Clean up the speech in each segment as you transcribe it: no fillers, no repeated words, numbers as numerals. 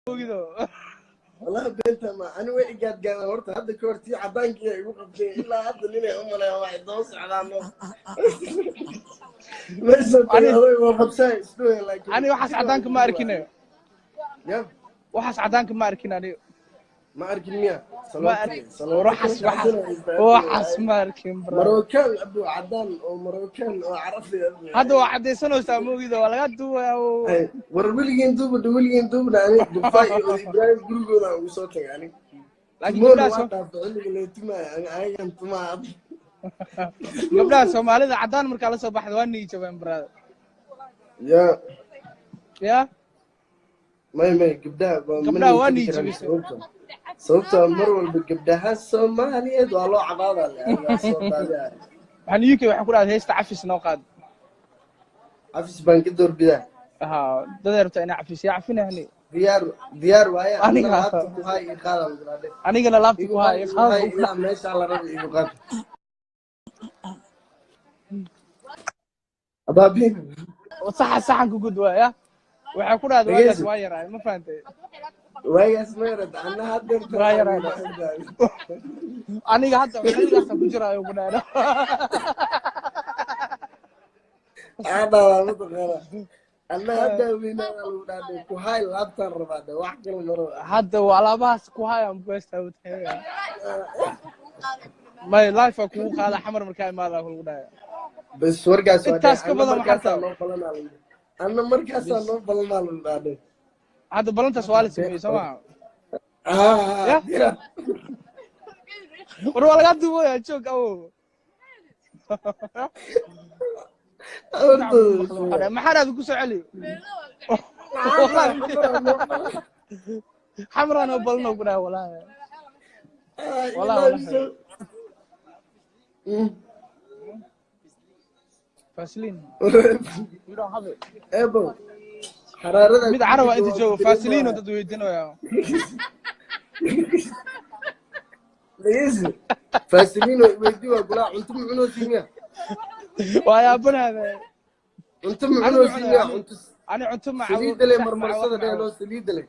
Ogido. Wallahi beenta ma ani way igaad gaadaan horta hadda ka hor tii cadaankii ay igu qabtay ilaa hadda ninay u maleeya waxay daba socdaan meesha Ani tagay waa qabsaa isdhowe laakiin ani waxaas jir waa cadaanka igu ma duwaa arkinayo. Ya. Waxaas cadaanka ma arkin ani. Ma arkin miya? Ma arkin. Saloote waxaas kala waxaas kacsanaysa. Waxaas ma arkin, brother. Marookaan abu cadaan oo Marookaan oo carafi abu. Hadda waa cadaysanaysaa moogido, waa laga duwaya. Ay, war weligeen duubadha, weligeen duubadha. Ani Dufaa iyo Oday Ibraahim gurigooda aan ugu soo tagay ani. Laakiin tumoona gabdhaha waa soo dhaafay xilliga loo tumaayo ani ayagan tumaa hadda. Gabdhaha Soomaalida cadaan markaa la soo baxda waa nii jabeen, brother. Ya. Ya. May gabdhaha waa ma Gabdhaha waa niyad nii jabi karaan. jabisay. Sababta mar walba gabdhaha Soomaaliyeed waa loo cabaada le waa soo daadiyaa. Waxaan UK waxaan ku dhahay heesta cafis noo qaad. Cafis baan ka doorbidaa. Ha, daday rabtaa inaa cafis yaa cafinahni. Diyaar diyaar waaye anna. Aniga laabta ku haay ii qaada lagu anigana laabta igu ku haay haay igu qaad. Haay ilaa meesha la rabo igu qaad abaabiin. Saxa saxan ku gud waaya waxaa ku dhahda waagaas Dhegeysi. Waa yaraay, ma fahantay? Waagaas ma yarad anna haddeertan Waa aan yaraay. Aniga hadda xilligaasaan ku jiraayo ku dhahda. Adhaa mataqaana anna hadda weynaa lagu dhaadhay ku haay laabtaan rabaa dhe wax kale ma rabo. Hadda waa alaabahaas ku haayaan ku heystaa may life aa kugu qaada xamar markaa imaada lagu dhahaya. Bas warkaas waa Intaas dhe ka anna badan waxaa markaasaa rabtaa. Noo balanaa lagu anna markaasaa Bis noo balanaa lagu dhaadhay. Hadda balantaas waa la sameeyey soo maha? Ya. Dira. War waa lagaa duubaya, joog awow. Hortooda. Maxaa dhahda? Ku soo celi. Xamar xamaraa noo balan. Xamraan oo balan oo ku dhaha walaahi walaahi walaahi. Vaseline, you don't have it. Ebo xaraarada mid kugu caraba jirta inta waa ku joogo Vaseline oo dareemaya. Dad weydiinaya. Dhegeysi Fasilino weydii waa gulaa cunto ma cunoosi miya? Waa yaabanaada. Cunto ma ani ma cunoosi cunayo miya? Ani Cunto ani cunto ma cabo. Saliidda le Shax ma cabo, wax marmarsada ma dheh cabo. Noo saliidda le,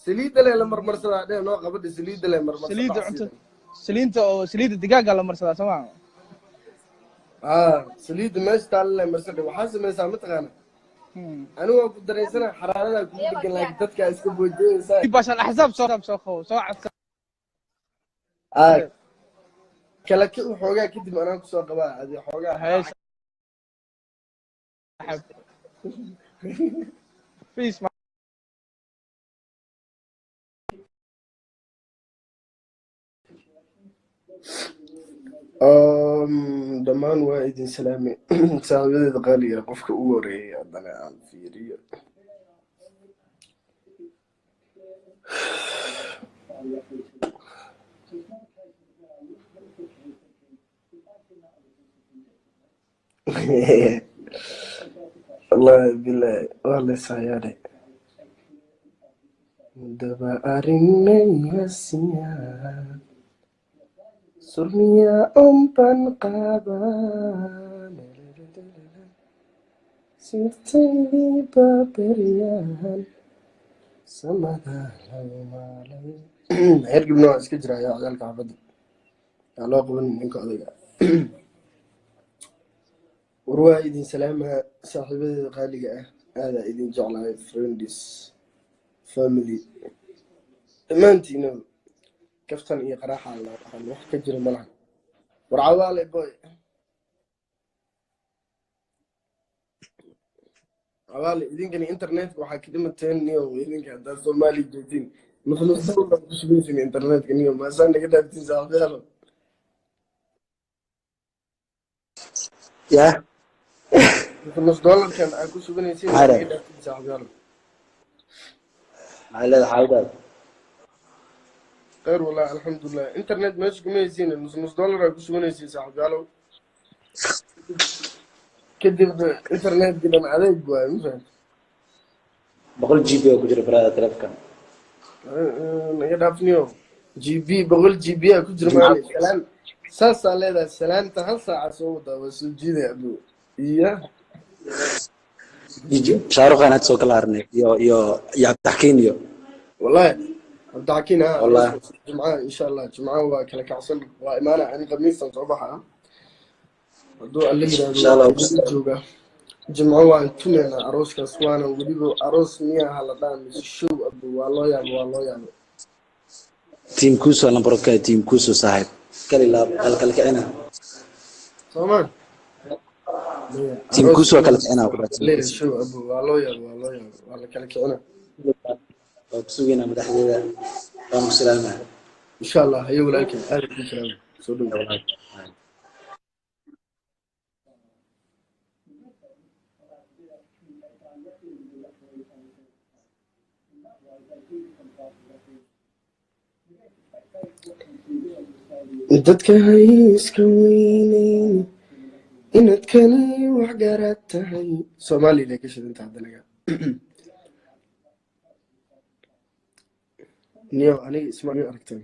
saliidda le la marmarsadaa dheh noo qabadha saliidda le marmarsa. Saliidda cunto Bacsiida. Saliinta oo saliidda digaaga la marsadaa soo maha? Aa, saliidda meesha taalla le marsadhe waxaa samaysaa mataqaana. Anigu waan ku dareensana xaraaradaa kugu dhegan laakiin dadkaa iska boojooyaysaa. Bashan axsaab soo qabo soo cadsa. Aa, kala ki xoogaa kadib anaa kusoo qabaa adi xoogaa. Haye saaxiib, peace. Dhammaan waa idin salaamay saaxiibadeeda qaaliga. Qofka ugu horeeyay haddana aan fiiriyo. Wallahi bilahi waa la ishayaadhe daba arrinayasiyaa surmiya unban qaban sirtaydii baaberyahan samada lagu maalay hergibna waa iska jira ayaa ciyaalka xaafadda yaa loo qaban ninka odayga. War waa idin salaamaha saaxiibadeeda qaaliga ah, aadaa idin jeclahay, friends, family, dhammaantiina. Kaftan iyo qaraaxa la dhaqan wax ka jira malaha. War cawaale boy, cawaale idinkani internetka waxaa ka dhimateen niyo idinka haddaad Soomaaliya joogtiin nusnusal baad ku shubaysin internetka niyo maasaa naga dhaaftiin saaxiibayaal. Ya. Nus dollarkan aad ku shubanaysiin maxay naga leedahay dhaaftiin saaxiibayaal. Maxay leedahay xaaladaada? Khayr wallahi, alxamdulilah. Internet meesha kuma haysiin nus nus dollar aad ku shubanaysiin saaxiibayaalow, kadib internetka dhan adeeg waaye, ma fahamtay? 100 GB oo ku jira barada taleefankan. Naga dhaafniyo GB 100 GB aa ku jira. Jimcaha. Maali salaan saasaa leedahay salaanta hal saaca soo wadaa waa soo jiidaya abu iya. Shaaruqan hadda soo kala harnay iyo iyo iyo Cabdixakiin iyo Wallahi Cabdixakiin, ha. Wallahi. Arooska Jimcaha, insha Allah, Jimcaha waa kala kacsan, waa imaana. Ani Khamiistan soo baxa hadduu Alle yidhaahdo. Insha Allah. Waa jooga Jimco, waan tunaynaa arooskaas, waana weliba aroos miyaha la dhaha mise show? Abo, waa loo yaabo, waa loo yaabo. Team Kuso lambarka, team Kuso saaxiib, kali laab kala kala kicina. Soomaa? Team Kuso kala kicina ku dhahay. Leeyahay show, abo, waa loo yaabo, waa loo yaabo, waa la kala kicina. Waa ku sugaynaa madaxdeeda, waan ku salaamaa. Insha Allah. Hayo walaalkay, aad ku salaam, soo dhow. Dadka hayska weyneyn inaad kali wax garaad tahay. Soomaalida ka shidanta haddanaga niyo, aniga isma aragteen.